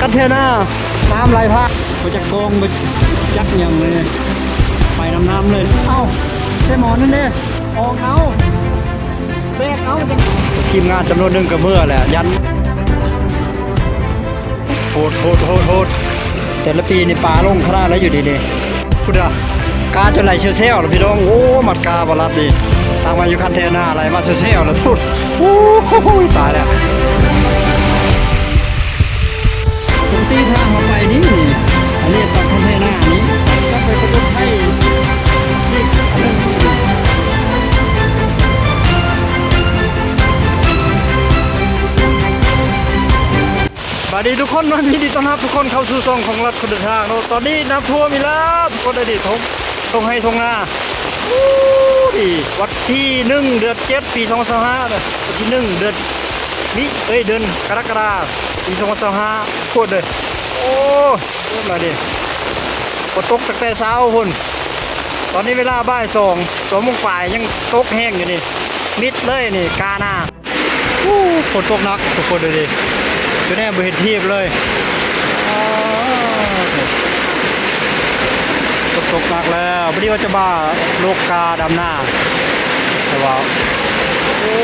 ກັນແຖວໜ້າ ນ້ຳໄຫຼຜ່ານ ບໍ່ຈັກຄອງ ບໍ່ຈັກຫຍັງເລີຍ ໄປນຳນ້ຳເລີຍ. ເອົ້າ ໃສ່ໝໍນັ້ນເດ້ ອອກເອົາ ແບກເອົາ. ທີມງານຈຳນວນໜຶ່ງກໍເມືອແຫຼະ ຢ້ານ ໂຫດ ໂຫດ ໂຫດ ໂຫດ. ແຕ່ລະປີນີ້ປາລົງຂະໜາດໃດຢູ່ດີນີ້. ພຸ້ນນະ ກາຈົນໄຫຼແຊວໆລະພີ່ນ້ອງ. ໂອ້ ມັດກາບໍ່ລັດນີ້ ຕັ້ງມາຢູ່ຄັນແຖວໜ້າ ໄຫຼມາແຊວໆລະພຸ້ນ. ໂອ້ຍ ຕາຍແລ້ວ. ປົກກະຕິທາງເຮົາໄປນີ້ ອັນນີ້ຕັດຄັນແຖວໜ້ານີ້ ກັບໄປປະຈົນໄພອີກອັນໜຶ່ງ. ສະບາຍດີທຸກຄົນເນາະ ຍິນດີຕ້ອນຮັບທຸກຄົນເຂົ້າສູ່ຊ່ອງຂອງລັດຄົນເດີນທາງເນາະ. ຕອນນີ້ນ້ຳຖ້ວມອີກແລ້ວທຸກຄົນເອີຍ ນີ້ທົ່ງ ທົ່ງໄຮ່ທົ່ງນາ. ໂອ້ ນີ້ວັນທີໜຶ່ງ ເດືອນເຈັດ ປີສອງພັນຊາວຫ້ານະ ວັນທີໜຶ່ງ ເດືອນ ນີ້ ເອີຍ ເດືອນກໍລະກະດາ ປີສອງພັນຊາວຫ້າ ໂຄດເດີ. ໂອ້ ມາດິ ຝົນຕົກຕັ້ງແຕ່ເຊົ້າພຸ້ນ ຕອນນີ້ເວລາບ່າຍສອງ ສອງໂມງປາຍ ຍັງຕົກແຮງຢູ່ນີ້ ມິດເລີຍນີ້ ການາ. ໂອ້ ຝົນຕົກໜັກທຸກຄົນເອີຍ ຈົນແນມບໍ່ເຫັນທີບເລີຍ. ອໍ ຝົນຕົກໜັກແລ້ວ ພໍດີວ່າຈະມາລົກກາດຳນາ ແຕ່ວ່າ ໂອ້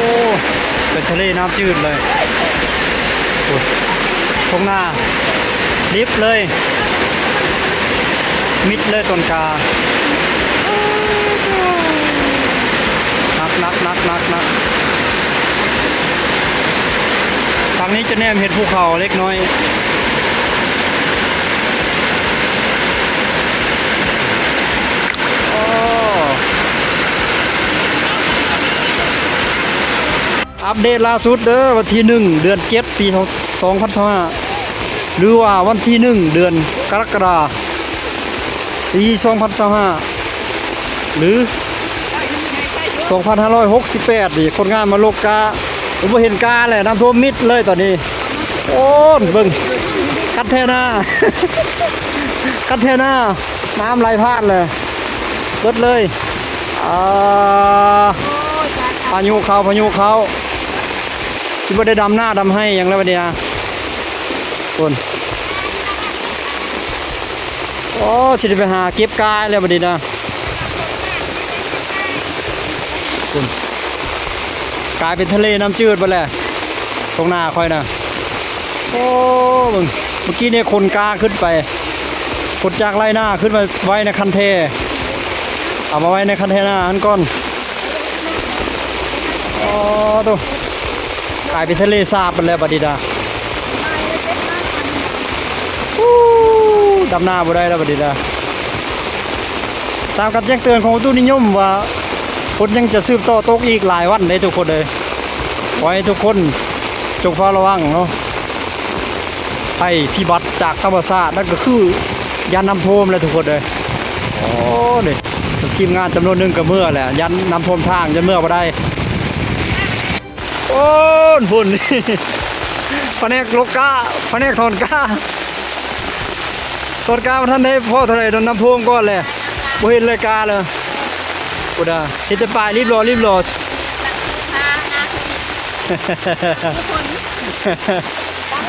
ເປັນທະເລນ້ຳຈືດເລີຍ. ໂອ້ ທົ່ງນາດິບເລີຍ ມິດເລີຍຕົ້ນກາ ໜັກໆໆໆໆ. ທາງນີ້ຈະແນມເຫັນພູເຂົາເລັກນ້ອຍ. ອໍ ອັບເດດລ່າສຸດເດີ ວັນທີໜຶ່ງ ເດືອນເຈັດ ປີສອງພັນຊາວຫ້າ ຫຼືວ່າວັນທີໜຶ່ງ ເດືອນກໍລະກະດາ ປີສອງພັນຊາວຫ້າ ຫຼື ສອງພັນຫ້າຮ້ອຍຫົກສິບແປດນີ້ ຄົນງານມາລົກກາ ບໍ່ເຫັນກາແຫຼະ ນ້ຳຖ້ວມມິດເລີຍຕອນນີ້. ໂອ້ ເບິ່ງ ຄັນແຖວໜ້າ ຄັນແຖວໜ້າ ນ້ຳໄຫຼຜ່ານເລີຍ ເບິດເລີຍ. ອ່າ ພາຍຸເຂົ້າ ພາຍຸເຂົ້າ ຊິບໍ່ໄດ້ດຳນາດຳໄຮ່ຫຍັງແລ້ວບັດນີ້ນະ ພຸ້ນ. ໂອ້ ຊິໄດ້ໄປຫາເກັບກາແລ້ວບັດນີ້ນະ ພຸ້ນ ກາຍເປັນທະເລນ້ຳຈືດເບິດແລ້ວ ທົ່ງນາຂ້ອຍນະ. ໂອ້ ເບິ່ງ ເມື່ອກີ້ນີ້ຂົນກາຂຶ້ນໄປ ຂົນຈາກໄຮ່ນາຂຶ້ນມາໄວ້ໃນຄັນແທ ເອົາມາໄວ້ໃນຄັນແທນາຫັ້ນກ່ອນ. ອໍ ໂຕ ກາຍເປັນທະເລສາບໄປແລ້ວບັດນີ້ນະ. ອູ້ ດຳນາບໍ່ໄດ້ແລ້ວບັດນີ້ນະ. ຕາມການແຈ້ງເຕືອນຂອງອຸຕຸນິຍົມວ່າ ຝົນຍັງຈະສືບຕໍ່ຕົກອີກຫຼາຍວັນເດ້ທຸກຄົນເອີຍ. ຂໍໃຫ້ທຸກຄົນຈົ່ງເຝົ້າລະວັງເນາະ. ໄພພິບັດຈາກທຳມະຊາດ ນັ້ນກໍຄືຢ້ານນ້ຳຖ້ວມແຫຼະທຸກຄົນເອີຍ. ໂອ້ ນີ້ ທີມງານຈຳນວນໜຶ່ງກໍເມືອແຫຼະ ຢ້ານນ້ຳຖ້ວມທາງ ຢ້ານເມືອບໍ່ໄດ້. ໂອ້ ພຸ້ນ ພະແນກລົກກາ ພະແນກຖອນກາ ຖອນກາບໍ່ທັນໄດ້ພໍເທົ່າໃດ ໂດນນ້ຳຖ້ວມກ່ອນແຫຼະ ບໍ່ເຫັນເລີຍກາເລີຍ. ພຸ້ນນະ ເຫັນແຕ່ປາຍລີບຫຼໍ່ ລີບຫຼໍ່.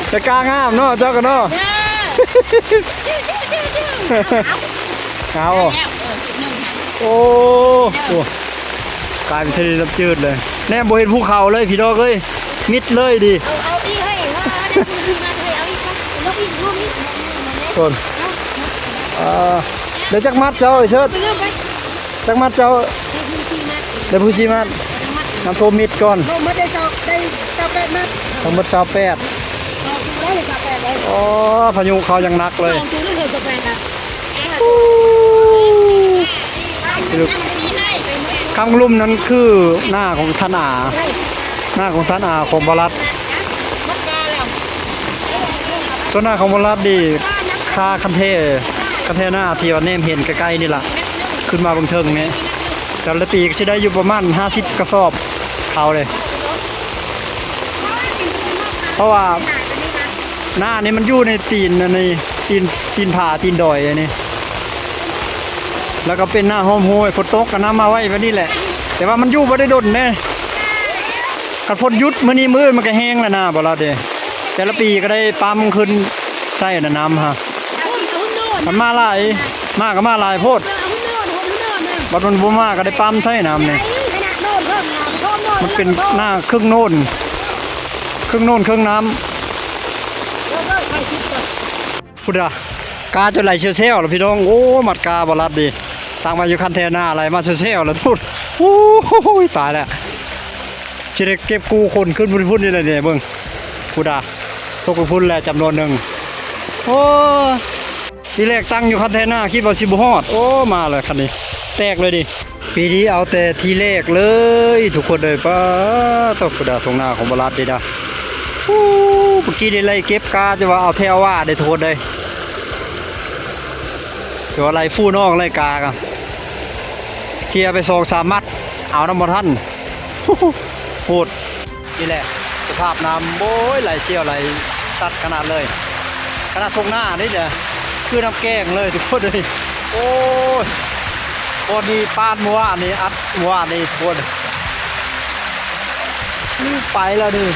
ແຕ່ກາງາມເນາະ ເຈົ້າກໍເນາະ. ງາມ ເອົາ ໂອ້ ໂອ້ ກາຍເປັນທະເລນ້ຳຈືດເລີຍ ແນມບໍ່ເຫັນພູເຂົາເລີຍພີ່ນ້ອງເອີຍ ມິດເລີຍນີ້. ເອົາ ເອົາອີກເຮີ້ຍ ວ່າໄດ້ຜູ້ຊື້ມາເຮີ້ຍ ເອົາອີກ ລົງອີກ ລົງອີກ ຄົນ ເອົາ ເອົາ ໄດ້ຈັກມັດເຈົ້າ ໄອ້ເຊີດ? ໄປເລີ່ມໄປ ຈັກມັດເຈົ້າ? ໄດ້ຜູ້ສີ່ມັດ ໄດ້ຜູ້ສີ່ມັດ ໄດ້ຈັກມັດ? ນ້ຳຖ້ວມມິດກ່ອນ ທັງໝົດໄດ້ຊາວ ໄດ້ຊາວແປດມັດ ທັງໝົດຊາວແປດ ສອງໂຕໄດ້ຊາວແປດເລີຍ. ອໍ ພາຍຸເຂົ້າຢ່າງໜັກເລີຍ ສອງໂຕໄດ້ຊາວແປດນະ. ຄຳລຸມນັ້ນຄືນາຂອງທ່ານອາ ນາຂອງທ່ານອາຂອງບໍ່ລັດ. ສ່ວນນາຂອງບໍ່ລັດນີ້ ຄາຄັນແທ ຄັນແທນາທີ່ວ່າແນມເຫັນໃກ້ໆນີ້ລະ ຂຶ້ນມາເບິ່ງເທິງນີ້ ແຕ່ລະປີກໍຊິໄດ້ຢູ່ປະມານຫ້າສິບກະສອບເຂົ້າເດ້ ເພາະວ່າ ນານີ້ມັນຢູ່ໃນຕີນອັນນີ້ ຕີນ ຕີນຜາ ຕີນດອຍອັນນີ້ ແລ້ວກໍເປັນນາຫ້ອມໂຮຍ ຝົນຕົກກໍນຳມາໄວ້ແບບນີ້ແຫຼະ ແຕ່ວ່າມັນຢູ່ບໍ່ໄດ້ດົນເດ້. ຄັນຝົນຢຸດມື້ນີ້ມື້ອື່ນມັນກໍແຫ້ງແລ້ວນາ ບໍ່ລະເດ້. ແຕ່ລະປີກໍໄດ້ປ້ຳຂຶ້ນ ໃຊ້ນະນ້ຳຮະ ມັນມາຫຼາຍ ມາກໍມາຫຼາຍໂພດ ບັດມັນບໍ່ມາກໍໄດ້ປ້ຳໃຊ້ນ້ຳນີ້ ມັນເປັນນາເຄິ່ງໂນນ ເຄິ່ງໂນນເຄິ່ງນ້ຳ ພຸ້ນນະ ກາຈົນໄຫຼແຊວໆແລ້ວພີ່ນ້ອງ. ໂອ້ ມັດກາບໍ່ລັດດີ ຕັ້ງມາຢູ່ຄັນແທນາ ໄຫຼມາແຊວໆແລ້ວພຸ້ນ. ໂອ້ຍ ຕາຍແລ້ວ ຊິໄດ້ເກັບກູ້ຂົນຂຶ້ນໄປພຸ້ນນີ້ແຫຼະນີ້ ເບິ່ງ ພຸ້ນນະ ຕົກໄປພຸ້ນແລ້ວຈຳນວນໜຶ່ງ. ໂອ້ຍ ທີແລກຕັ້ງຢູ່ຄັນແທນາ ຄິດວ່າຊິບໍ່ຮອດ ໂອ້ ມາແລ້ວຄັນນີ້ ແຕກເລີຍນີ້. ປີນີ້ເອົາແຕ່ທີແລກເລີຍທຸກຄົນເອີຍ ປາໂທ້ ພຸ້ນນະ ທົ່ງນາຂອງບໍ່ລັດນີ້ນະ. ໂອ້ ເມື່ອກີ້ນີ້ໄລ່ເກັບກາ ຈະວ່າເອົາແຖວວ່າເດ້ທຸກຄົນເອີຍ ຈະວ່າໄລ່ຟູນ້ອງໄລ່ກາ ເສຍໄປສອງສາມມັດ ເອົານຳບໍ່ທັນ ໂຫດ. ນີ້ແຫຼະ ສະພາບນ້ຳ ໂອ້ຍ ໄຫຼແຊວໄຫຼຊັດຂະໜາດເລີຍ ຂະໜາດທົ່ງນານີ້ນະ ຄືນ້ຳແກ້ງເລີຍທຸກຄົນເອີຍ. ໂອ້ຍ ບ່ອນນີ້ປາດມື້ວານນີ້ ອັດມື້ວານນີ້ທຸກຄົນ ໄປແລ້ວນີ້.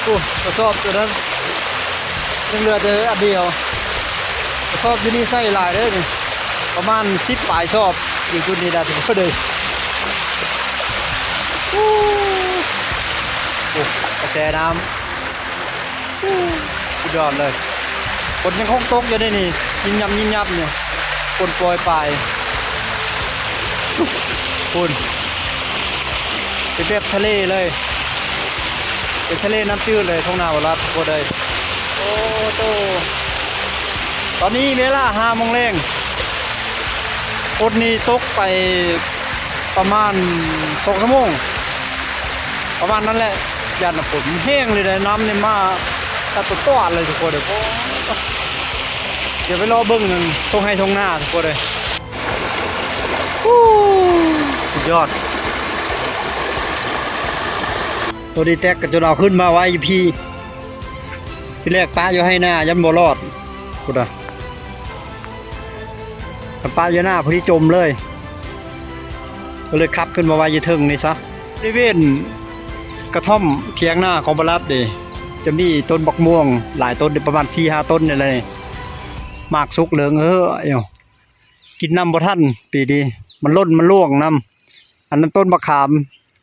ໂອ້ ກະສອບຕົວນັ້ນ ຍັງເຫຼືອແຕ່ອັນດຽວ ກະສອບຢູ່ນີ້ໃສ່ຫຼາຍເດີນີ້ ປະມານສິບປາຍສອບ ຢູ່ຈຸດນີ້ນະທຸກຄົນເອີຍ. ໂອ້ ໂອ້ ກະແສນ້ຳ ໂອ້ ສຸດຍອດເລີຍ. ຝົນຍັງຄົງຕົກຢູ່ເດ້ນີ້ ຍິບຍັບຍິບຍັບຢູ່ ຝົນໂປຍປາຍ ພຸ້ນ ເປັນແບບທະເລເລີຍ ເປັນທະເລນ້ຳຈືດເລີຍ ທົ່ງນາບໍ່ລັດ ທຸກຄົນເອີຍ. ໂອ້ໂຕ ຕອນນີ້ເວລາຫ້າໂມງແລງ ຝົນນີ້ຕົກໄປປະມານສອງຊົ່ວໂມງ ປະມານນັ້ນແຫຼະ ຢ້ານຝົນແຮງເລີຍ ນ້ຳນີ້ມາຕັດປອດໆເລີຍທຸກຄົນເອີຍ. ໂອ້ ດຽວໄປລໍເບິ່ງທົ່ງໄຮ່ທົ່ງນາທຸກຄົນເອີຍ. ໂອ້ ສຸດຍອດ ໂຕນີ້ແຕກກະຈົນເອົາຂຶ້ນມາໄວ້ຢູ່ພີ້ ທີແລກປະຢູ່ໄຮ່ນາ ຢ້ານບໍ່ລອດ ພຸ້ນນະ ຄັນປະຢູ່ໜ້າ ພໍດີຈົມເລີຍ ກໍເລີຍຂັບຂຶ້ນມາໄວ້ຢູ່ເທິງນີ້ຊະ. ບໍລິເວນກະທ່ອມຖຽງນາຂອງບໍ່ລັດເດ ຈະມີຕົ້ນບັກມ່ວງຫຼາຍຕົ້ນ ປະມານສີ່ຫ້າຕົ້ນນີ້ແຫຼະ ໝາກສຸກເຫຼືອງເຮີ້ຢູ່ ກິນນ້ຳບໍ່ທັນປີນີ້ ມັນລົ້ນມັນຫຼວງນ້ຳ. ອັນນັ້ນຕົ້ນບັກຂາມ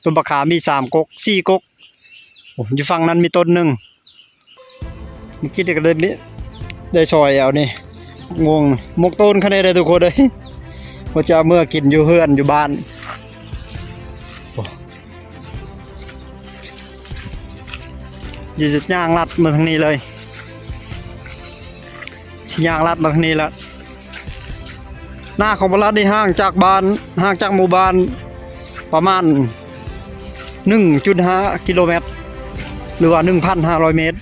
ຕົ້ນບັກຂາມມີສາມກົກ ສີ່ກົກ ໂອ້ ຢູ່ຝັ່ງນັ້ນມີຕົ້ນໜຶ່ງ ເມື່ອກີ້ນີ້ກໍໄດ້ ໄດ້ຊອຍເອົານີ້ ງວງໝົກໂຕນຂະແນໃດທຸກຄົນເອີຍ ວ່າຈະເອົາເມືອກິນຢູ່ເຮືອນຢູ່ບ້ານ. ໂອ້ ດຽວຈະຍ່າງລັດມາທາງນີ້ເລີຍ ຊິຍ່າງລັດມາທາງນີ້ລະ. ນາຂອງບໍ່ລັດນີ້ຫ່າງຈາກບ້ານ ຫ່າງຈາກໝູ່ບ້ານປະມານໜຶ່ງຈຸດຫ້າກິໂລແມັດ ຫຼືວ່າໜຶ່ງພັນຫ້າຮ້ອຍແມັດ.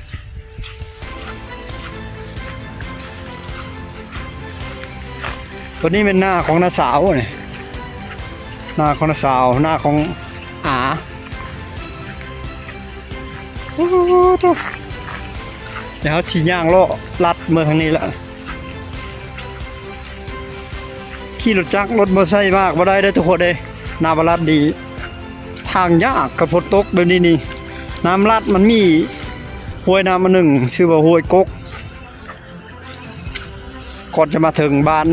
ຕົວນີ້ແມ່ນນາຂອງນ້າສາວນີ້ ນາຂອງນ້າສາວ ນາຂອງອາ. ໂອ້ໂຕ ດຽວເຮົາຊິຍ່າງເລາະລັດເມືອທາງນີ້ລະ ຂີ່ລົດຈັກລົດມໍໄຊມາກບໍ່ໄດ້ເດີທຸກຄົນເອີຍ. ນາບໍ່ລັດນີ້ທາງຍາກ ຄັນຝົນຕົກແບບນີ້ນີ້ ນ້ຳລັດມັນມີຫ້ວຍນ້ຳອັນໜຶ່ງ ຊື່ວ່າຫ້ວຍກົກ ກ່ອນຈະມາເຖິງບ້ານ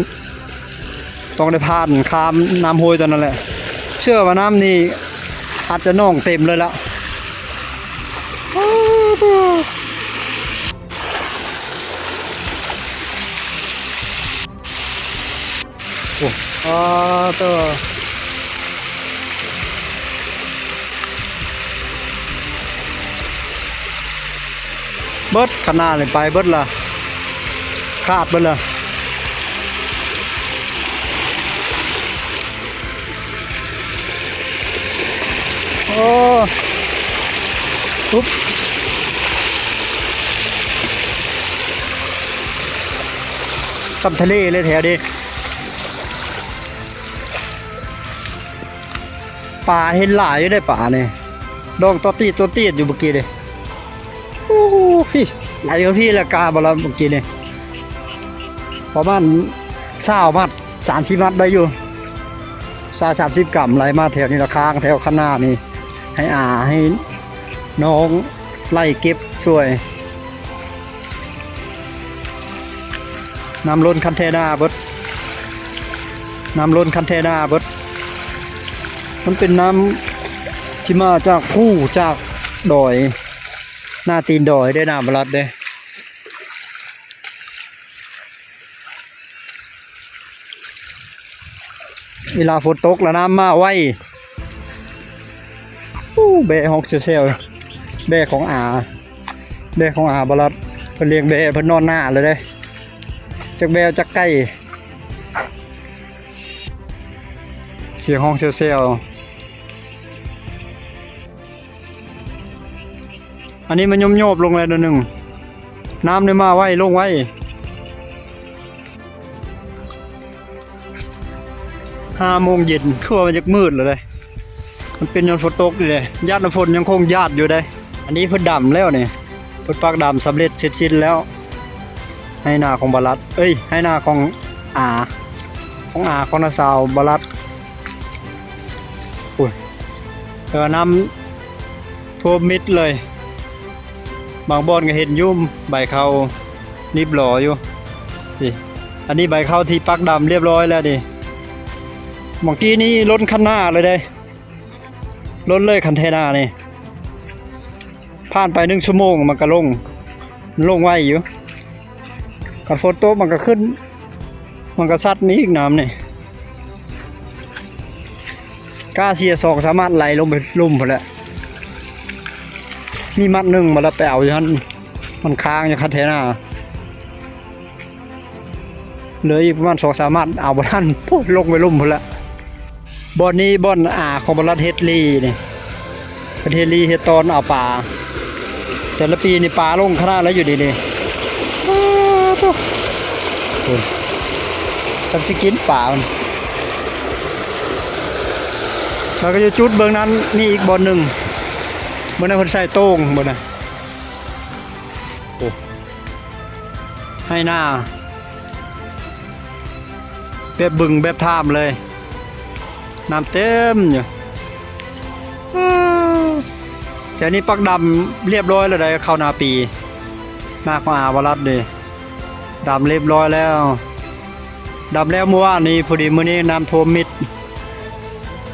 ຕ້ອງໄດ້ຜ່ານຂ້າມນ້ຳຫ້ວຍຕົວນັ້ນແຫຼະ ເຊື່ອວ່ານ້ຳນີ້ອາດຈະໜອງເຕັມເລີຍລະ. ໂອ້ ອາ ເຕີ ເບິດຂະໜາດນີ້ໄປເບິດລະ ຂາດເບິດລະ. ໂອ້ ປຸບ ສ່ຳທະເລເລີຍແຖວນີ້ ປາເຫັນຫຼາຍຢູ່ເດ້ ປານີ້ ດອງຕົວຕີດຕົວຕີດຢູ່ເມື່ອກີ້ນີ້. ໂອ້ ພີ້ ໄຫຼເຂົ້າພີ້ລະກາບໍ່ລະເມື່ອກີ້ນີ້ ປະມານຊາວມັດ ສາມສິບມັດໄດ້ຢູ່ ຊາວສາມສິບກຳ ໄຫຼມາແຖວນີ້ລະ ຄ້າງແຖວຄະນານີ້ ໃຫ້ອາໃຫ້ນ້ອງໄລ່ເກັບຊ່ວຍ. ນ້ຳລົ້ນຄັນແທນາເບິດ ນ້ຳລົ້ນຄັນແທນາເບິດ. ມັນເປັນນ້ຳທີ່ມາຈາກພູ ຈາກດອຍ ໜ້າຕີນດອຍເດ້ ໜ້າບາລັດເດ້. ເວລາຝົນຕົກລະນ້ຳມາໄວ. ໂອ້ ແບ້ຮ້ອງແຊວໆ ແບ້ຂອງອາ ແບ້ຂອງອາບາລັດ. ເພິ່ນລ້ຽງແບ້ ເພິ່ນນອນໜ້າເລີຍເດ້. ຈັກແບ້ຈັກໄກ່ ສຽງຮ້ອງແຊວໆ. ອັນນີ້ມັນໂຍບໆລົງແລ້ວໜ້ອຍໜຶ່ງ ນ້ຳນີ້ມາໄວລົງໄວ. ຫ້າໂມງເຢັນ ຄືວ່າມັນຢາກມືດແລ້ວເດ້. ມັນເປັນຍ້ອນຝົນຕົກນີ້ເດ້ ຢ້ານວ່າຝົນຍັງຄົງຢາດຢູ່ເດ້. ອັນນີ້ເພິ່ນດຳແລ້ວນີ້ ເພິ່ນປັກດຳສຳເລັດເສັດສິ້ນແລ້ວ. ໄຮ່ນາຂອງບາລັດ ເອີຍ ໄຮ່ນາຂອງອາ ຂອງອາ ຂອງນ້າສາວບາລັດ. ໂອ້ຍ ແຕ່ວ່ານ້ຳຖ້ວມມິດເລີຍ. ບາງບ່ອນກໍເຫັນຢູ່ ໃບເຂົ້າລິບຫຼໍຢູ່. ນີ້ ອັນນີ້ໃບເຂົ້າທີ່ປັກດຳລຽບຮ້ອຍແລ້ວນີ້. ບາງທີນີ້ລົ້ນຄັນນາເລີຍເດ້ ລົ້ນເລີຍຄັນແທນານີ້. ຜ່ານໄປໜຶ່ງຊົ່ວໂມງມັນກໍລົງ ມັນລົງໄວຢູ່. ຄັນຝົນຕົກມັນກໍຂຶ້ນ ມັນກໍຊັດມາອີກນ້ຳນີ້. ກ້າເສຍສອງສາມມັດໄຫຼລົງໄປລຸ່ມພຸ້ນແຫຼະ. ມີມັດໜຶ່ງມາແລ້ວໄປເອົາຢູ່ຫັ້ນ ມັນຄ້າງຢູ່ຄັນແທນາ. ເຫຼືອອີກປະມານສອງສາມມັດ ເອົາບໍ່ທັນ ໂອ້ ລົງໄປລຸ່ມພຸ້ນແຫຼະ. ບ່ອນນີ້ບ່ອນອາຂອງບາລັດເຮັດລີນີ້ ເພິ່ນເຮັດລີເຮັດຕອນເອົາປາ. ແຕ່ລະປີນີ້ປາລົງຂະໜາດລະຢູ່ນີ້ນີ້. ປາໂທ້ ໂອ້ຍ ສ່ຳຊິກິນປາມັນ. ແລ້ວກໍຢູ່ຈຸດເບື້ອງນັ້ນມີອີກບ່ອນໜຶ່ງ ເບິ່ງນະ ເພິ່ນໃສ່ໂຕ່ງເບິ່ງນະ. ໂອ້ ໄຮ່ນາແບບບຶງແບບຖ້ຳເລີຍ ນ້ຳເຕັມຢູ່. ແຖວນີ້ປັກດຳລຽບຮ້ອຍແລ້ວໃດ ເຂົ້ານາປີ ນາຂອງອາວະລັດນີ້ ດຳລຽບຮ້ອຍແລ້ວ. ດຳແລ້ວມື້ວານນີ້ ພໍດີມື້ນີ້ນ້ຳຖ້ວມມິດ.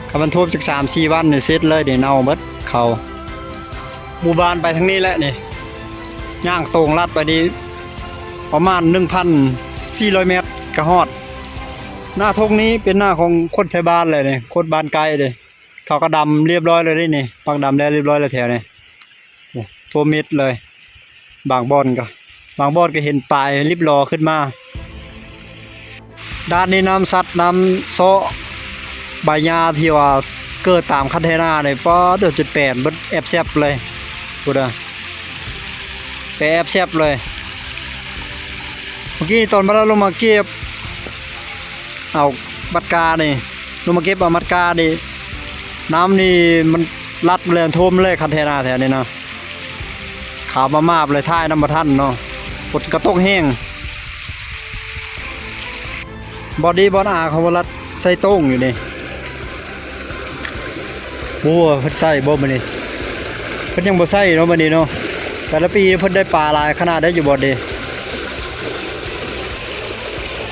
ຄັນມັນຖ້ວມຈັກສາມສີ່ວັນນີ້ເສັດເລີຍນີ້ ເນົ່າເບິດເຂົ້າ. ໝູ່ບ້ານໄປທາງນີ້ແຫຼະນີ້ ຍ່າງຕົງລັດໄປນີ້ປະມານໜຶ່ງພັນສີ່ຮ້ອຍແມັດກໍຮອດ. ນາທົ່ງນີ້ເປັນນາຂອງຄົນໄທບ້ານແຫຼະນີ້ ຄົນບ້ານໃກ້ເດ້. ເຂົາກໍດຳລຽບຮ້ອຍແລ້ວເດ້ນີ້ ປັກດຳແລ້ວລຽບຮ້ອຍແລ້ວແຖວນີ້. ໂອ້ ທົ່ວເມັດເລີຍ. ບາງບ່ອນກໍ ບາງບ່ອນກໍເຫັນປາຍລິບຫຼໍຂຶ້ນມາ. ດ້ານນີ້ນ້ຳສັດ ນ້ຳເຊາະ ໃບຫຍ້າທີ່ວ່າເກີດຕາມຄັນໄຖນານີ້ ປາດໂທ້ ຈົນແປນເບິດ ແອບແຊບເລີຍ ພຸ້ນນະ ແປແອບແຊບເລີຍ. ເມື່ອກີ້ຕອນມາ ລົງມາເກັບເອົາມັດການີ້ ລົງມາເກັບເອົາມັດການີ້ ນ້ຳນີ້ມັນລັດແລ່ນຖ້ວມເລີຍ ຄັນໄຖນາແຖວນີ້ນະ ຂາວມາມາບເລີຍ ຖ່າຍນຳບໍ່ທັນເນາະ ຝົນກໍຕົກແຮງ. ບ່ອນດີບ່ອນອາຂອງບໍ່ລັດໃສ່ໂຕ່ງຢູ່ນີ້. ໂອ້ ເພິ່ນໃສ່ບໍ່ມື້ນີ້ ເພິ່ນຍັງບໍ່ໃສ່ເນາະມື້ນີ້ເນາະ. ແຕ່ລະປີເພິ່ນໄດ້ປາຫຼາຍຂະໜາດໃດຢູ່ບ່ອນນີ້.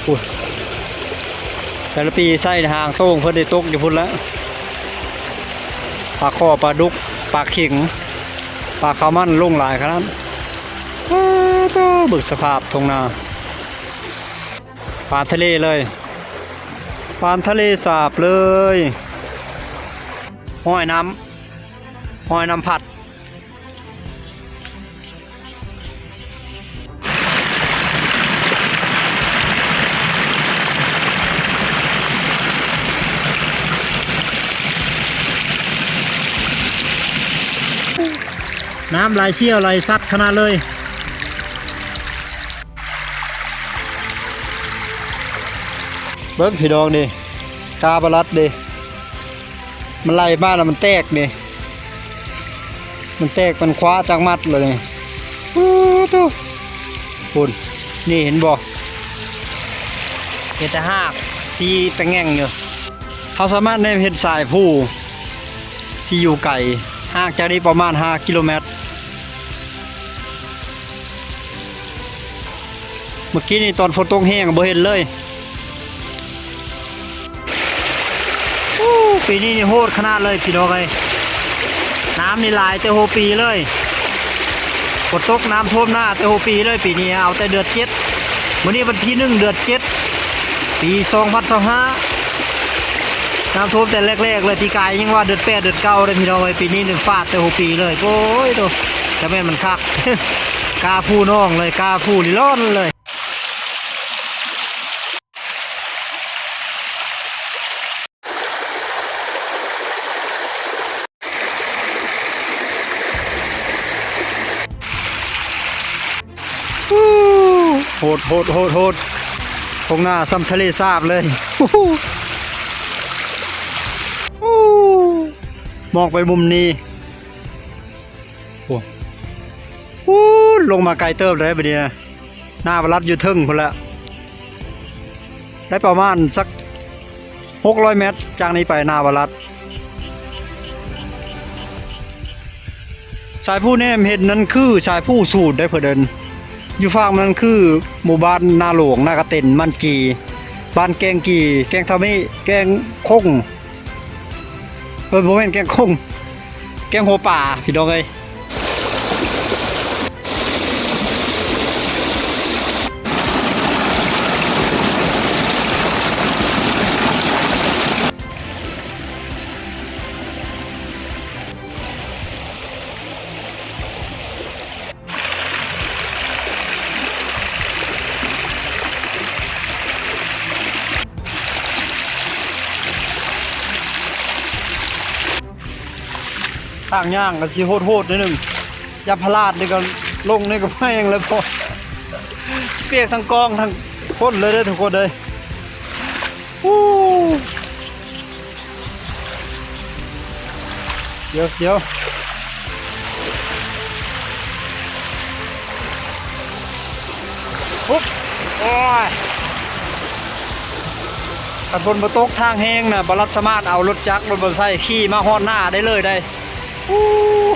ໂອ້ຍ ແຕ່ລະປີໃສ່ຫາງໂຕ່ງເພິ່ນໄດ້ຕົກຢູ່ພຸ້ນແຫຼະ ປາຄໍ່ ປາດຸກ ປາເຂັງ ປາຄາວມັນລົງຫຼາຍຂະໜາດ. ປາໂທ້ ເບິ່ງສະພາບທົ່ງນາ ປານທະເລເລີຍ ປານທະເລສາບເລີຍ. ຮອຍນ້ຳ ຮອຍນ້ຳພັດ. ນ້ຳໄຫຼສ່ຽວໄຫຼສັດຂະໜາດເລີຍ. ເບິ່ງພີ່ນ້ອງນີ້ ກາບາລັດເດ້ ມັນໄຫຼມາແລ້ວມັນແຕກເດ້ ມັນແຕກ ມັນຄວ້າຈັກມັດແລ້ວນີ້. ໂອ້ໂທ້ ພຸ້ນ ນີ້ເຫັນບໍ່ ເຫັນແຕ່ຮາກ ສີແປງແງ່ງຢູ່. ເຮົາສາມາດແນມເຫັນສາຍພູທີ່ຢູ່ໄກ ຫ່າງຈາກນີ້ປະມານຫ້າກິໂລແມັດ. ເມື່ອກີ້ນີ້ຕອນຝົນຕົກແຮງບໍ່ເຫັນເລີຍ. ໂອ້ ປີນີ້ນີ້ໂຫດຂະໜາດເລີຍພີ່ນ້ອງເອີຍ. ນ້ຳນີ້ຫຼາຍແຕ່ຫົວປີເລີຍ. ຝົນຕົກນ້ຳຖ້ວມນາແຕ່ຫົວປີເລີຍປີນີ້. ເອົາແຕ່ເດືອນເຈັດ ມື້ນີ້ວັນທີໜຶ່ງ ເດືອນເຈັດ ປີສອງພັນຊາວຫ້າ ນ້ຳຖ້ວມແຕ່ແລກໆເລີຍ. ປີກາຍຍັງວ່າເດືອນແປດ ເດືອນເກົ້າເດ້ພີ່ນ້ອງເອີຍ. ປີນີ້ນີ້ຟາດແຕ່ຫົວປີເລີຍ. ໂອ້ຍໂຕ ຈະແມ່ນມັນຄັກ ກ້າຟູໜອງເລີຍ ກ້າຟູລິລ່ອນເລີຍ. ໂຫດ ໂຫດ ໂຫດ ໂຫດ. ທົ່ງນາສ່ຳທະເລສາບເລີຍ. ມອງໄປມຸມນີ້ ໂອ້ ໂອ້ ລົງມາໄກເຕີບເລີຍບາດນີ້ນະ. ນາວະລັດຢູ່ເທິງພຸ້ນແຫຼະ ໄດ້ປະມານສັກຫົກຮ້ອຍແມັດ ຈາກນີ້ໄປນາວະລັດ. ສາຍພູແນມເຫັນນັ້ນຄືສາຍພູສູນໄດ໋ ເພິ່ນເອີ້ນ. ຢູ່ຝັ່ງນັ້ນຄືໝູ່ບ້ານນາຫຼວງ ນາກະເຕັນ ມັນກີ ບ້ານແກ້ງກີ ແກ້ງທາມິ ແກ້ງຄົງ ເອີ ບໍ່ແມ່ນແກ້ງຄົງ ແກ້ງຫົວປາ ພີ່ນ້ອງເອີຍ. ທາງຍ່າງກໍຊິໂຫດໆໜ້ອຍໜຶ່ງ ຢ່າພະລາດນີ້ກໍລົງນີ້ກໍແພງແລ້ວ ພໍຊິປຽກທັງກ້ອງທັງຄົນເລີຍເດີທຸກຄົນເອີຍ. ໂອ້ ສຽວ ສຽວ ໂອ້ຍ ຄັນຝົນບໍ່ຕົກທາງແຫ້ງນະ ບໍ່ລັດສາມາດເອົາລົດຈັກ ລົດມໍເຕີໄຊຂີ່ມາຮອດໜ້າໄດ້ເລີຍໄດ໋. ໂອ້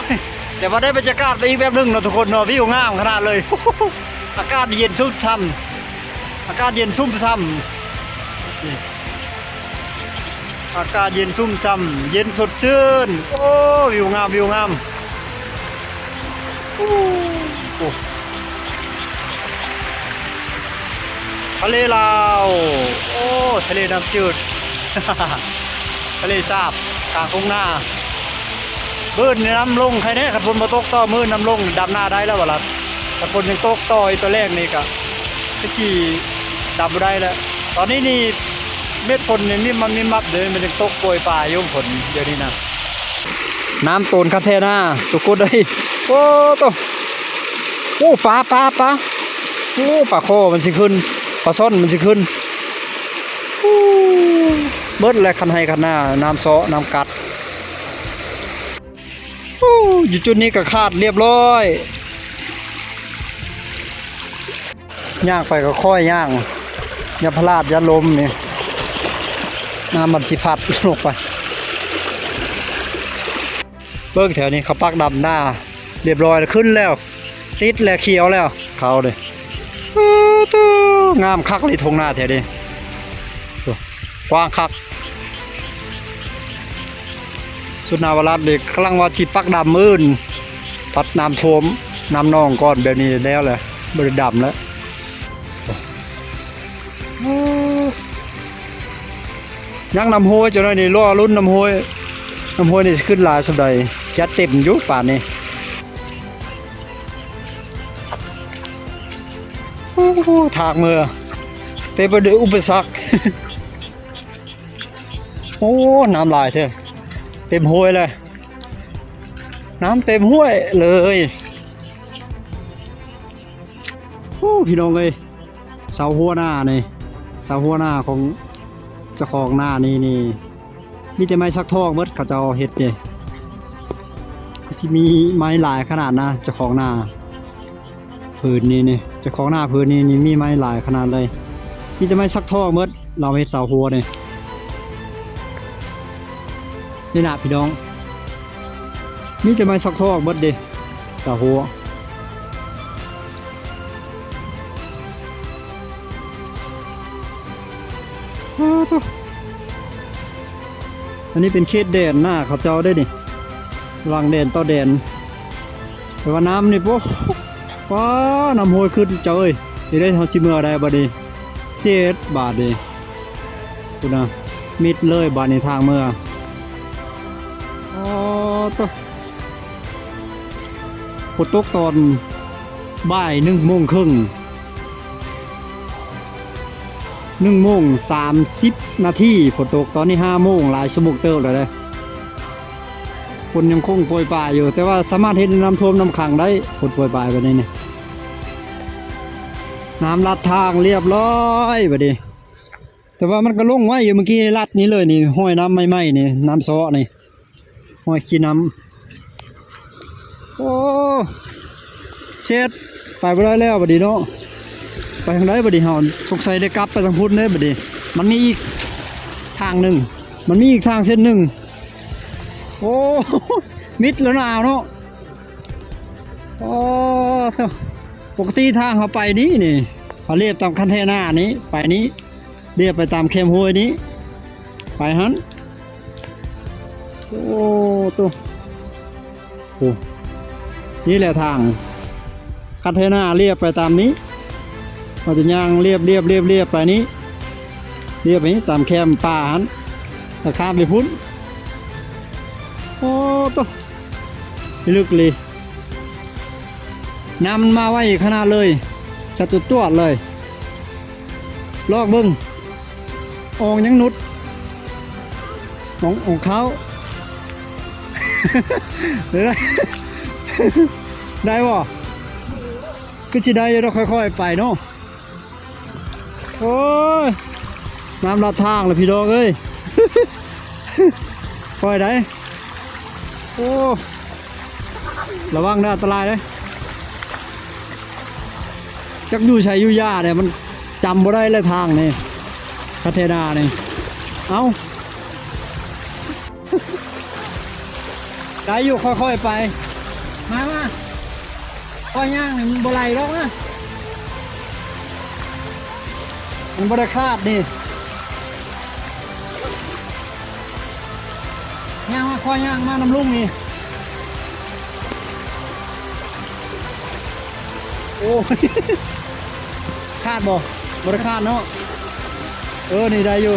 ຍ ແຕ່ວ່າໄດ້ບັນຍາກາດໄປອີກແບບໜຶ່ງເນາະທຸກຄົນເນາະ ວິວງາມຂະໜາດເລີຍ. ອາກາດເຢັນຊຸ່ມຊ່ຳ ອາກາດເຢັນຊຸ່ມຊ່ຳ ນີ້ ອາກາດເຢັນຊຸ່ມຊ່ຳ ເຢັນສົດຊື່ນ. ໂອ້ ວິວງາມ ວິວງາມ. ໂອ້ ໂອ້ ທະເລລາວ ໂອ້ ທະເລນ້ຳຈືດ ທະເລສາບກາງທົ່ງນາ. ມື້ອື່ນນ້ຳລົງໃຄແນ່ ຄັນຝົນບໍ່ຕົກຕໍ່ມື້ນ້ຳລົງ ດຳນາໄດ້ແລ້ວວ່າລະ. ຄັນຝົນຍັງຕົກຕໍ່ອີກຕອນແລງນີ້ກະຄືຊິດຳບໍ່ໄດ້ແລ້ວ. ຕອນນີ້ນີ້ເມັດຝົນນີ້ມິບມັບມິບມັບເດີ ມັນຍັງຕົກໂປຍປາຍຢູ່ຝົນດຽວນີ້ນະ. ນ້ຳໂຕນຄັກແທ້ນາທຸກຄົນເອີຍ. ໂອ້ໂຕ ໂອ້ ປາ ປາ ປາ ໂອ້ ປາຄໍມັນຊິຂຶ້ນ ປາຊ່ອນມັນຊິຂຶ້ນ. ໂອ້ ເບິດແລ້ວຄັນໄຮ່ຄັນນາ ນ້ຳເຊາະ ນ້ຳກັດ. ໂອ້ ຢູ່ຈຸດນີ້ກໍຂາດລຽບຮ້ອຍ. ຍ່າງໄປກໍຄ່ອຍຍ່າງ ຢ່າພະລາດ ຢ່າລົ້ມນີ້ ນ້ຳມັນຊິພັດລົງໄປ. ເບິ່ງແຖວນີ້ເຂົາປັກດຳນາລຽບຮ້ອຍ ຂຶ້ນແລ້ວ ຕິດແລ້ວ ຂຽວແລ້ວ ເຂົາເດ້. ໂອ້ ງາມຄັກເລີຍທົ່ງນາແຖວນີ້ ກວ້າງຄັກ. ສຸດນາວະລັດນີ້ກຳລັງວ່າຊິປັກດຳມື້ອື່ນ ພັດນ້ຳຖ້ວມນ້ຳໜອງກ່ອນ ແບບນີ້ແລ້ວແຫຼະ ບໍ່ໄດ້ດຳແລ້ວ. ໂອ້ ຍັງນ້ຳຫ້ວຍຈັກໜ້ອຍນີ້ ລໍລຸ້ນນ້ຳຫ້ວຍ ນ້ຳຫ້ວຍນີ້ຊິຂຶ້ນຫຼາຍສ່ຳໃດ. ຈັດເຕັມຢູ່ປານນີ້. ໂອ້ ທາງເມືອເຕັມໄປດ້ວຍອຸປະສັກ. ໂອ້ ນ້ຳຫຼາຍແທ້ ເຕັມຫ້ວຍເລີຍ ນ້ຳເຕັມຫ້ວຍເລີຍ. ໂອ້ ພີ່ນ້ອງເອີຍ ເສົາຮົ້ວໜ້ານີ້ ເສົາຮົ້ວໜ້າຂອງເຈົ້າຂອງນານີ້ນີ້ ມີແຕ່ໄມ້ສັກທອງເບິດ ເຂົາເຈົ້າເຮັດນີ້ ຄືຊິມີໄມ້ຫຼາຍຂະໜາດນະ ເຈົ້າຂອງນາ ຜືນນີ້ນີ້ ເຈົ້າຂອງນາຜືນນີ້ນີ້ ມີໄມ້ຫຼາຍຂະໜາດເລີຍ ມີແຕ່ໄມ້ສັກທອງເບິດ ລາວເຮັດເສົາຮົ້ວນີ້. ນີ້ນະພີ່ນ້ອງ ມີແຕ່ໄມ້ສັກທອງເບິດເດ້ ເສົາຮົ້ວ. ໂອ້ໂຕ ອັນນີ້ເປັນເຂດແດນນາເຂົາເຈົ້າເດ້ນີ້ ລະຫວ່າງແດນຕໍ່ແດນ ແຕ່ວ່ານ້ຳນີ້ ໂອ້ ປ້າ ນ້ຳຫ້ວຍຂຶ້ນເຈົ້າເອີຍ. ນີ້ເດ້ ເຮົາຊິເມືອໃດບາດນີ້ ເຊັດບາດນີ້ ພຸ້ນນະ ມິດເລີຍບາດນີ້ທາງເມືອ. ອໍ ໂຕ ຝົນຕົກຕອນບ່າຍໜຶ່ງໂມງເຄິ່ງ ໜຶ່ງໂມງສາມສິບນາທີຝົນຕົກ. ຕອນນີ້ຫ້າໂມງ ຫຼາຍຊົ່ວໂມງເຕີບແລ້ວເດ້. ຝົນຍັງຄົງໂປຍປາຍຢູ່ ແຕ່ວ່າສາມາດເຮັດໃຫ້ນ້ຳຖ້ວມນ້ຳຂັງໄດ້ ຝົນໂປຍປາຍແບບນີ້ນີ້. ນ້ຳລັດທາງລຽບຮ້ອຍບາດນີ້ ແຕ່ວ່າມັນກໍລົງໄວຢູ່ ເມື່ອກີ້ລັດນີ້ເລີຍນີ້ ຮອຍນ້ຳໃໝ່ໆນີ້ ນ້ຳເຊາະນີ້ ຮອຍຂີ້ນ້ຳ. ໂອ້ ເຊັດ ໄປບໍ່ໄດ້ແລ້ວບາດນີ້ເນາະ. ໄປທາງໃດບາດນີ້ເຮົາ? ສົງໄສໄດ້ກັບໄປທາງພຸ້ນເດ້ບາດນີ້. ມັນມີອີກທາງໜຶ່ງ ມັນມີອີກທາງເສັ້ນໜຶ່ງ. ໂອ້ ມິດແລ້ວນາວເນາະ. ອໍ ໂທ້ ປົກກະຕິທາງເຮົາໄປນີ້ນີ້ ເຮົາລຽບຕາມຄັນເທນານີ້ ໄປນີ້ ລຽບໄປຕາມແຄມຫ້ວຍນີ້ ໄປຫັ້ນ. ໂອ້ ໂຕ ໂອ້ ນີ້ແຫຼະທາງຄັນເທນາ ລຽບໄປຕາມນີ້ ເຮົາຈະຍ່າງລຽບ ລຽບ ລຽບ ລຽບໄປນີ້ ລຽບໄປນີ້ຕາມແຄມປ່າຫັ້ນ ແລ້ວຂ້າມໄປພຸ້ນ. ໂອ້ ໂຕ ເລິກເລີຍ ນ້ຳມັນມາໄວຂະໜາດເລີຍ ຊັດຈວດໆເລີຍ. ລອກເບິ່ງ ອອງຍັງໜຸດ ອອງ ອອງເຂົ້າ ໄດ້ບໍ່? ຄືຊິໄດ້ຢູ່ດອກ ຄ່ອຍໆໄປເນາະ. ໂອ້ຍ ນ້ຳລັດທາງລະພີ່ນ້ອງເອີຍ ຄ່ອຍໄດ໋. ໂອ້ ລະວັງເດີ ອັນຕະລາຍເດີ. ຈັກຢູ່ໃສຢູ່ຢາແດ່ ມັນຈຳບໍ່ໄດ້ແລ້ວທາງນີ້ ພັດທະນານີ້. ເອົ້າ ໄດ້ຢູ່ ຄ່ອຍໆໄປ. ມາ ມາ ຂ້ອຍຍ່າງນີ້ມັນບໍ່ໄຫຼດອກນະ ມັນບໍ່ໄດ້ຄາດນີ້. ຍ່າງມາ ຂ້ອຍຍ່າງມານຳລຸງນີ້. ໂອ້ຍ ຄາດບໍ່? ບໍ່ໄດ້ຄາດເນາະ. ເອີ ນີ້ໄດ້ຢູ່.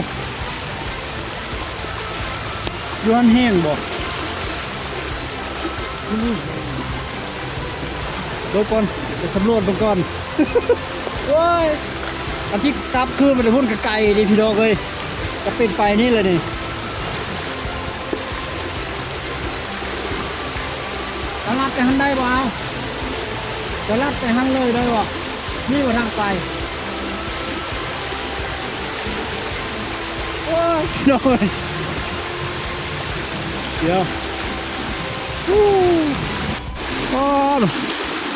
ຢູ່ຫັ້ນແຫ້ງບໍ່? ເບິ່ງກ່ອນ ໄປສຳຫຼວດເບິ່ງກ່ອນ. ໂອ້ຍ ອັນທີ່ກັບຄືນໄປພຸ້ນກໍໄກເດ້ພີ່ນ້ອງເອີຍ. ກໍເປັນໄປນີ້ແຫຼະນີ້. ຈະລັດໄປຫັ້ນໄດ້ບໍ່? ເອົາ ຈະລັດໄປຫັ້ນເລີຍໄດ້ບໍ່? ນີ້ບໍ່ທາງໄປ. ໂອ້ຍ ໂດຍ ດຽວ ໂອ້ ໂອ້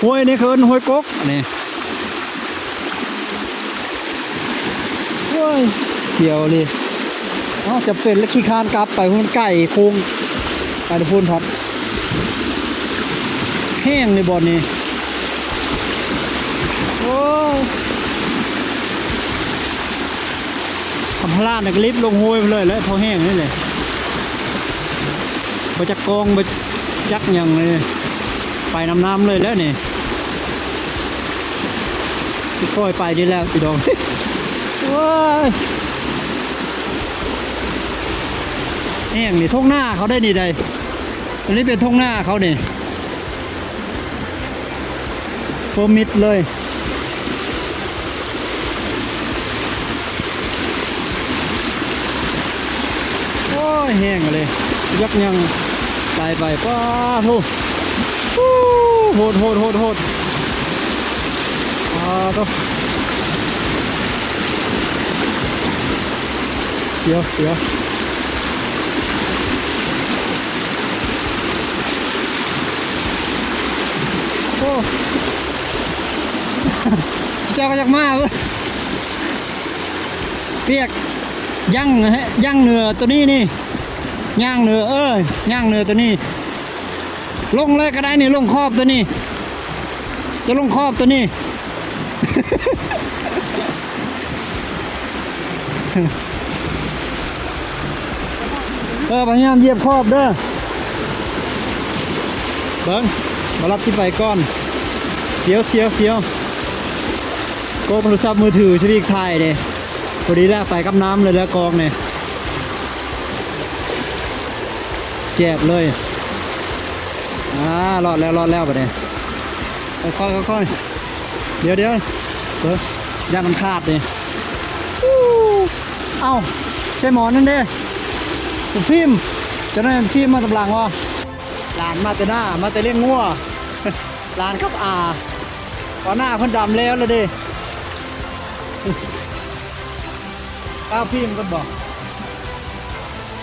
ຫ້ວຍນີ້ເຂົາເອີ້ນຫ້ວຍກົກ ອັນນີ້. ໂອ້ຍ ສຽວອີ່ຫຼີ. ເອົ້າ ຈຳເປັນແລ້ວ ຂີ້ຄ້ານກັບໄປພຸ້ນ ໄກໂຄ້ງໄປພຸ້ນພັດ. ແຫ້ງໃນບ່ອນນີ້ ໂອ້ຍ ຄຳພະລາດນະກະລິບລົງຫ້ວຍໄປເລີຍແຫຼະ ເພາະແຫ້ງນີ້ແຫຼະ. ບໍ່ຈັກກອງ ບໍ່ຈັກຫຍັງເລີຍ ໄປນຳນ້ຳເລີຍແຫຼະນີ້. ຊິຄ່ອຍໄປນີ້ແຫຼະພີ່ນ້ອງ. ໂອ້ຍ ແຫ້ງນີ້ ທົ່ງນາເຂົາໄດ້ນີ້ໃດ໋. ອັນນີ້ເປັນທົ່ງນາເຂົານີ້ ໂຄມມິດເລີຍ. ໂອ້ຍ ແຫ້ງເລີຍ ຍັກຍັງໄປໄປ ປາໂທ ໂຫດ ໂຫດ ໂຫດ ໂຫດ ປາໂທ ສຽວ ສຽວ. ໂອ້ ເຈົ້າກໍຢາກມາເວີ້ຍ ປຽກ ຍ່າງ ຍ່າງເໜືອໂຕນີ້ນີ້ ຍ່າງເໜືອ ເອີ ຍ່າງເໜືອໂຕນີ້. ລົງເລີຍກໍໄດ້ນີ້ ລົງຂອບໂຕນີ້ ຈະລົງຂອບໂຕນີ້. ເອີ ພະຍາຍາມຢຽບຂອບເດີ. ເບິ່ງ ບໍ່ລັບຊິໄປກ່ອນ. ສຽວ ສຽວ ສຽວ. ກອງໂທລະສັບມືຖືຊິໄດ້ຖ່າຍເດ້. ພໍດີແລ້ວ ໄປກັບນ້ຳເລີຍແຫຼະກອງນີ້. ແຈບເລີຍ. ອ່າ ລອດແລ້ວ ລອດແລ້ວບາດນີ້. ຄ່ອຍໆ ຄ່ອຍໆ. ດຽວໆ ເອີ ຢ້ານມັນຂາດເດ້. ເອົ້າ ໃສ່ໝໍນັ້ນເດ້. ຟິມ ເຈົ້ານັ້ນຟິມມາຕາມຫຼັງວະ. ຫຼານມາແຕ່ໜ້າ ມາແຕ່ລ້ຽງງົວ. ຫຼານກັບອາ ວ່າໜ້າເພິ່ນດຳແລ້ວລະເດ້. ປາພິມກ່ອນບໍ?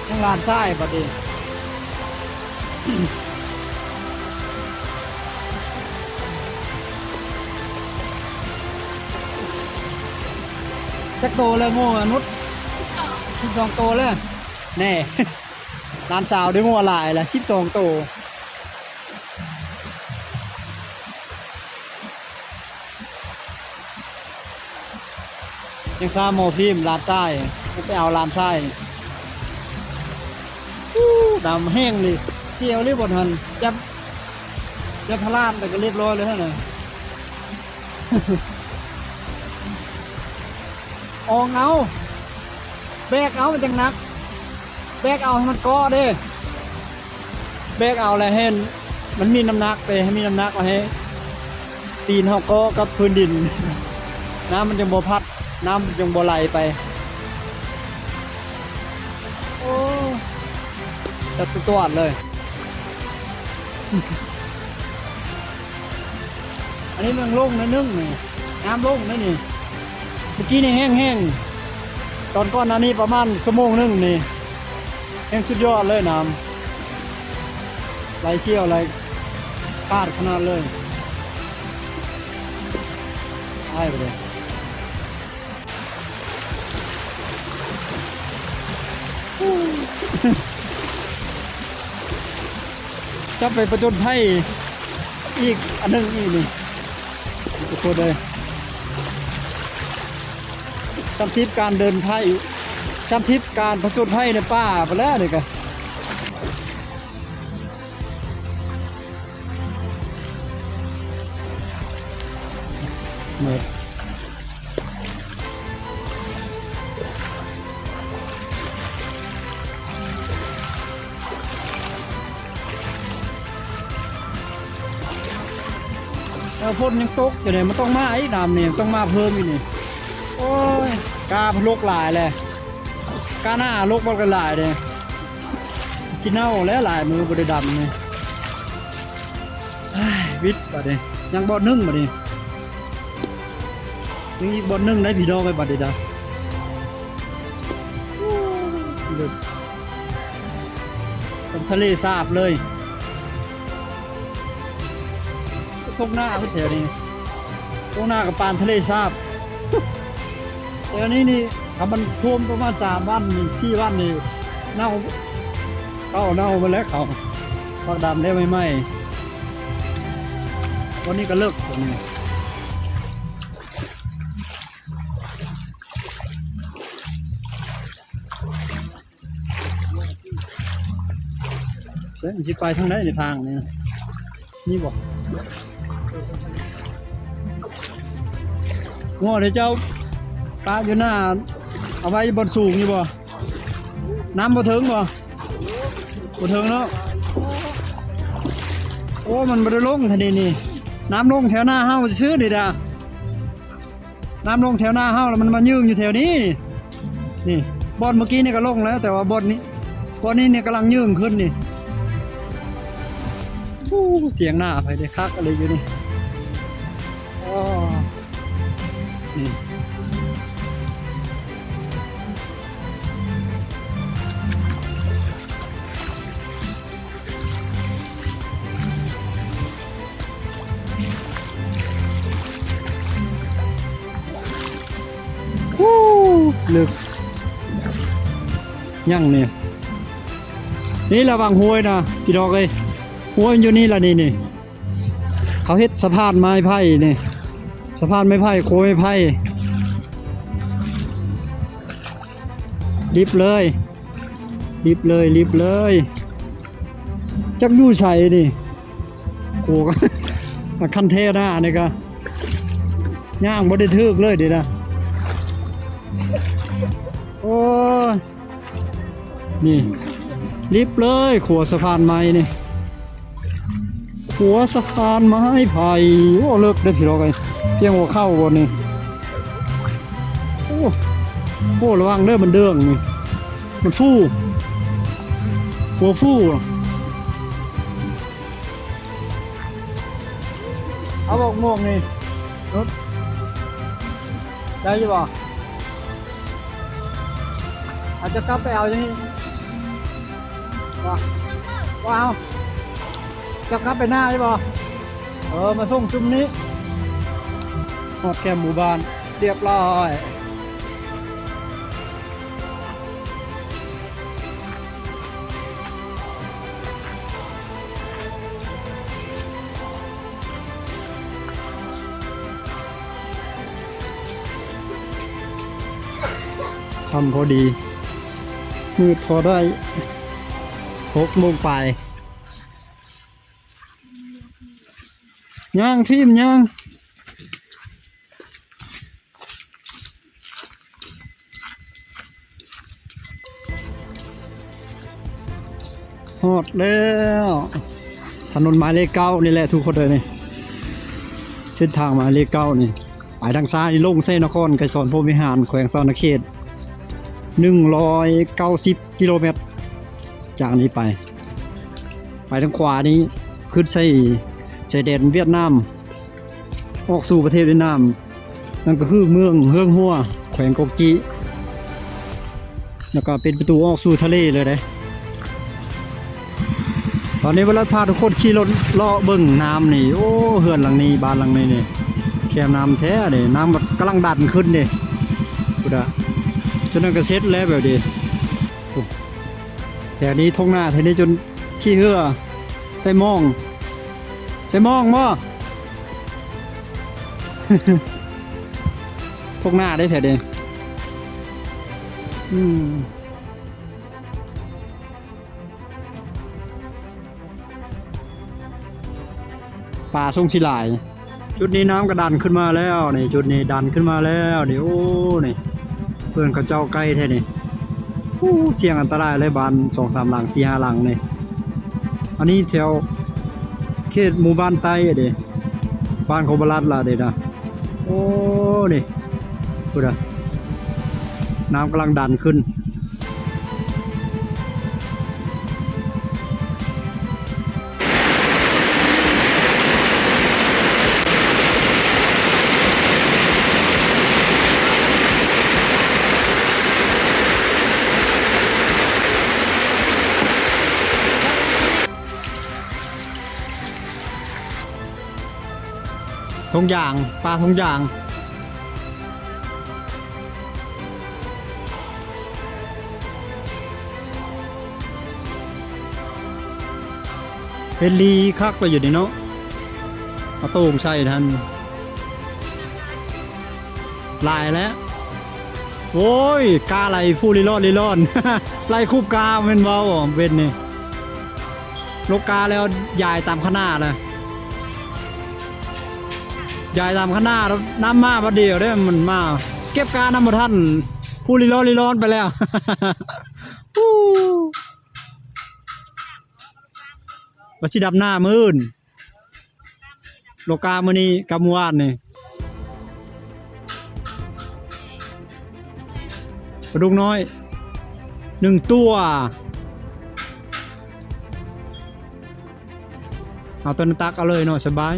ຍັງຫຼານຊາຍບາດນີ້. ຈັກໂຕແລ້ວງົວນຸດ? ສິບສອງໂຕແລ້ວ. ແນ່ ຫຼານສາວໄດ້ງົວຫຼາຍລະ ສິບສອງໂຕ. ຍັງຄາໝໍຟິມຫຼານຊາຍ ໄປເອົາຫຼານຊາຍ. ອູ້ ດຳແຮງເລີຍ. ສຽວເລີຍບ່ອນຫັ້ນ ຈັບ ຈັບພະລາດແລ້ວກໍລຽບຮ້ອຍເລີຍຫັ້ນນະ. ອອງເອົາ ແບກເອົາມັນຈັ່ງໜັກ. ແບກເອົາໃຫ້ມັນເກາະເດ້. ແບກເອົາແລ້ວໃຫ້ມັນມີນ້ຳໜັກເດ້ ໃຫ້ມີນ້ຳໜັກ ແລ້ວໃຫ້ຕີນເຮົາເກາະກັບພື້ນດິນ. ນ້ຳມັນຈັ່ງບໍ່ພັດ ນ້ຳມັນຈັ່ງບໍ່ໄຫຼໄປ. ໂອ້ ຈັດຕວດເລີຍ. ອັນນີ້ມັນລົງໜ້ອຍໜຶ່ງນີ້ ນ້ຳລົງແລ້ວນີ້. ເມື່ອກີ້ນີ້ແຮງໆ ຕອນກ່ອນໜ້ານີ້ປະມານຊົ່ວໂມງໜຶ່ງນີ້ ແຮງສຸດຍອດເລີຍ ນ້ຳໄຫຼສ່ຽວໄຫຼຂາດຂະໜາດເລີຍ. ອ້າຍ ໄປເລີຍ. ຊ້ຳໄປປະຈົນໄພອີກອັນໜຶ່ງອີກນີ້ ທຸກຄົນເອີຍ. ຊ້ຳທິບການເດີນໄພ ຊ້ຳທິບການຜະຈົນໄພໃນປ່າພຸ້ນແຫຼະນີ້ກະ. ເອີ ຝົນຍັງຕົກຢູ່ເດ້ ມັນຕ້ອງມາອີກ ນ້ຳນີ້ຕ້ອງມາເພີ່ມອີກນີ້. ໂອ້ຍ ກ້າມັນລົກຫຼາຍແຫຼະ ກ້າໜ້າລົກມັນກໍຫຼາຍເດ້. ຊິເນົ່າແລ້ວ ຫຼາຍມື້ບໍ່ໄດ້ດຳນີ້. ເຮີ້ຍ ວິດບາດນີ້ ຍັງບ່ອນໜຶ່ງບາດນີ້ ຍັງອີກບ່ອນໜຶ່ງໄດ໋ພີ່ນ້ອງເອີຍ ບາດນີ້ດາ ໂອ້ ເລິກສ່ຳທະເລສາບເລີຍ. ທົ່ງນາເພິ່ນແຖວນີ້ ທົ່ງນາກໍປານທະເລສາບ. ແຕ່ອັນນີ້ນີ້ ຖ້າມັນຖ້ວມປະມານສາມວັນນີ້ ສີ່ວັນນີ້ ເນົ່າ ເຂົ້າເນົ່າໝົດແລ້ວ ເຂົ້າ ພັກດຳໄດ້ໃໝ່ໆ. ວັນນີ້ກໍເລິກຕົວນີ້ ເອີ ຊິໄປທາງໃດໃນທາງນີ້ ນີ້ບໍ? ງົວເດເຈົ້າ ປະຢູ່ໜ້າ ເອົາໄວ້ບ່ອນສູງນີ້ບໍ? ນ້ຳບໍ່ເຖິງບໍ? ບໍ່ເຖິງເນາະ. ໂອ້ ມັນບໍ່ໄດ້ລົງທາງນີ້ນີ້ ນ້ຳລົງແຖວໜ້າເຮົາຊື່ໆນີ້ດາ. ນ້ຳລົງແຖວໜ້າເຮົາ ແລ້ວມັນມາຍື່ງຢູ່ແຖວນີ້ນີ້ ນີ້ ບ່ອນເມື່ອກີ້ນີ້ກໍລົງແລ້ວ ແຕ່ວ່າບ່ອນນີ້ ບ່ອນນີ້ນີ້ກຳລັງຍື່ງຂຶ້ນນີ້. ໂອ້ ຖຽງນາໃຜໄດ້ຄັກອີ່ຫຼີຢູ່ນີ້. ອໍ ນີ້ ໂອ້ ເລິກ ຍັງນີ້ ນີ້ລະຫວ່າງຫ້ວຍນະ ພີ່ນ້ອງເອີຍ ຫ້ວຍມັນຢູ່ນີ້ລະ ນີ້ ນີ້ ເຂົາເຮັດສະພານໄມ້ໄຜ່ນີ້ ສະພານໄມ້ໄຜ່ ຂົວໄມ້ໄຜ່ ດິບເລີຍ. ລິບເລີຍ ລິບເລີຍ ຈັກຢູ່ໃສນີ້. ໂອ້ ຄັນແທ້ໜ້ານີ້ກະຍ່າງບໍ່ໄດ້ຖືກເລີຍເດນະ. ໂອ້ຍ ນີ້ ລິບເລີຍ ຂົວສະພານໄມ້ນີ້ ຂົວສະພານໄມ້ໄຜ່. ໂອ້ ເລິກເດ້ພີ່ນ້ອງເອີຍ ພຽງຫົວເຂົ່າບ່ອນນີ້. ໂອ້ ໂອ້ ລະວັງເດີ ມັນເດີງນີ້ ມັນຟູ ຫົວຟູ. ເອົາບັກມ່ວງນີ້ ໄດ້ຢູ່ບໍ່? ອາດຈະກັບໄປເອົາຢູ່ນີ້ ວ່າ ວ່າເຮົາ ເຈົ້າກັບໄປນາຢູ່ບໍ່? ເອີ ມາສົ່ງຈຸ່ມນີ້. ຮອດແຄມໝູ່ບ້ານ ຮຽບຮ້ອຍ. ຄ່ຳພໍດີ ມືດພໍໄດ້ ຫົກໂມງປາຍ. ຍ່າງ ທີມຍ່າງ. ຮອດແລ້ວ ຖະໜົນໝາຍເລກເກົ້ານີ້ແຫຼະທຸກຄົນເອີຍ. ນີ້ ເສັ້ນທາງໝາຍເລກເກົ້ານີ້ ໄປທາງຊ້າຍນີ້ ລົງໄຊນະຄອນໄກສອນພົມວິຫານ ແຂວງສະຫວັນນະເຂດ ໜຶ່ງຮ້ອຍເກົ້າສິບກິໂລແມັດ. ຈາກນີ້ໄປ ໄປທາງຂວານີ້ ຂຶ້ນໃສ່ຊາຍແດນຫວຽດນາມ ອອກສູ່ປະເທດຫວຽດນາມ ນັ້ນກໍຄືເມືອງເຮືອງຫົວ ແຂວງກອກຈີ ແລ້ວກໍເປັນປະຕູອອກສູ່ທະເລເລີຍເດ້. ຕອນນີ້ ວາລະພາທຸກຄົນຂີ່ລົດເລາະເບິ່ງນ້ຳນີ້ ໂອ້ ເຮືອນຫຼັງນີ້ ບ້ານຫຼັງນີ້ນີ້ ແຄມນ້ຳແທ້ເດ້. ນ້ຳກຳລັງດັນຂຶ້ນເດ້ ພຸ້ນນະ ຈົນນັ້ນກໍເສັດແລ້ວແບບນີ້. ໂອ້ ແຖວນີ້ທົ່ງນາ ແຖວນີ້ຈົນ ຂີ່ເຮືອໃສ່ມອງ ໃສ່ມອງບໍ່? ທົ່ງນາເດ້ແຖວນີ້. ອືມ ປາຊົງຊິຫຼາຍ. ຈຸດນີ້ນ້ຳກໍດັນຂຶ້ນມາແລ້ວນີ້ ຈຸດນີ້ດັນຂຶ້ນມາແລ້ວນີ້. ໂອ້ ນີ້ ເພື່ອນເຂົາເຈົ້າໃກ້ແທ້ນີ້. ໂອ້ ສ່ຽງອັນຕະລາຍເລີຍ ບ້ານສອງສາມຫຼັງ ສີ່ຫ້າຫຼັງນີ້. ອັນນີ້ແຖວເຂດໝູ່ບ້ານໃຕ້ເດ້ ບ້ານຂອງບາລັດລະເດ້ນະ. ໂອ້ ນີ້ ພຸ້ນນະ ນ້ຳກຳລັງດັນຂຶ້ນ. ທົ່ງຢາງ ປ່າທົ່ງຢາງ. ເຮັດລີຄັກໄປຢູ່ນີ້ເນາະ ມາໂຕ່ງໃສ່ຫັ້ນ ຫຼາຍແລ້ວ. ໂອ້ຍ ກາໄຫຼຟູລີລອດລີລອນ ໄຫຼຄູບກາແມ່ນເວົ້າເວັນນີ້. ລົກກາແລ້ວຢາຍຕາມຂະໜາດລະ ຢາຍຕາມຂະໜາດ. ນ້ຳມາບາດດຽວເດ້ ມັນມາເກັບການຳບໍ່ທັນ ຟູລີລອດລີລອນໄປແລ້ວ. ວ່າຊິດຳນາມື້ອື່ນ ລົກກາມື້ນີ້ກັບມື້ວານນີ້. ປາດຸກນ້ອຍໜຶ່ງຕົວ ເອົາຕົວນັ້ນຕັກເອົາເລີຍເນາະ ສະບາຍ.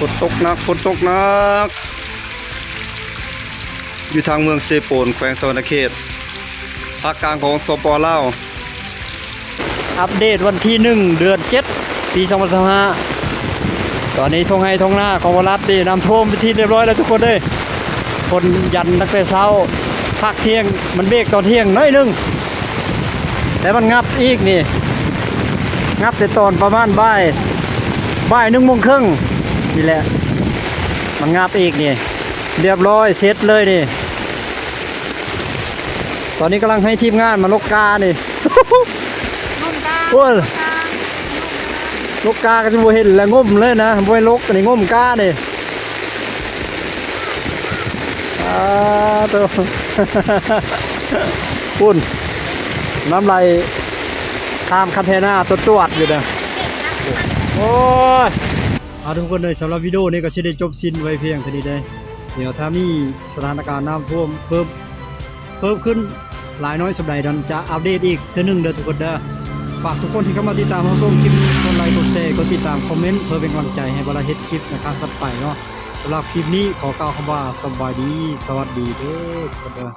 ຝົນຕົກໜັກ ຝົນຕົກໜັກ ຢູ່ທາງເມືອງເຊໂປນ ແຂວງສະຫວັນນະເຂດ ພາກກາງຂອງ ສປ ລາວ. ອັບເດດວັນທີໜຶ່ງ ເດືອນເຈັດ ປີສອງພັນຊາວຫ້າ ຕອນນີ້ທົ່ງໄຮ່ທົ່ງນາຂອງບໍ່ລັດນີ້ ນ້ຳຖ້ວມເປັນທີ່ຮຽບຮ້ອຍແລ້ວທຸກຄົນເອີຍ. ຝົນຢັນຕັ້ງແຕ່ເຊົ້າ ພັກທ່ຽງ ມັນເບຣກຕອນທ່ຽງໜ້ອຍໜຶ່ງ. ແລ້ວມັນງັບອີກນີ້ ງັບແຕ່ຕອນປະມານບ່າຍ ບ່າຍໜຶ່ງໂມງເຄິ່ງນີ້ແຫຼະ ມັນງັບອີກນີ້ ລຽບຮ້ອຍ ເສັດເລີຍນີ້. ຕອນນີ້ກຳລັງໃຫ້ທີມງານມາລົກການີ້ ງົມກາ ໂອ້ຍ ງົມກາ ລົກກາກໍຊິບໍ່ເຫັນແລ້ວ ງົມເລີຍນະ ບໍ່ແມ່ນລົກ ອັນນີ້ງົມການີ້. ອາໂຕ ພຸ້ນ ນ້ຳໄຫຼຂ້າມຄັນເທນາຕວດໆຢູ່ເດີ. ໂອ້ຍ ອາ ທຸກຄົນເອີຍ ສຳລັບວິດີໂອນີ້ກໍຊິໄດ້ຈົບສິ້ນໄວ້ພຽງເທົ່ານີ້ເດີ. ດຽວຖ້າມີສະຖານະການນ້ຳຖ້ວມເພີ່ມ ເພີ່ມຂຶ້ນຫຼາຍນ້ອຍສ່ຳໃດ ດອນຈະອັບເດດອີກເທື່ອໜຶ່ງເດີທຸກຄົນເດີ. ຝາກທຸກຄົນທີ່ເຂົ້າມາຕິດຕາມຮັບຊົມຄລິບນີ້ ກົດໄລ ກົດແຊ ກົດຕິດຕາມ ຄອມເມັນ ເພື່ອເປັນກຳລັງໃຈໃຫ້ບ່າວລາເຮັດຄລິບໃນຄັ້ງຖັດໄປເນາະ. ສຳລັບຄລິບນີ້ຂໍກ່າວຄຳວ່າສະບາຍດີ ສະຫວັດດີເດີທຸກຄົນເດີ.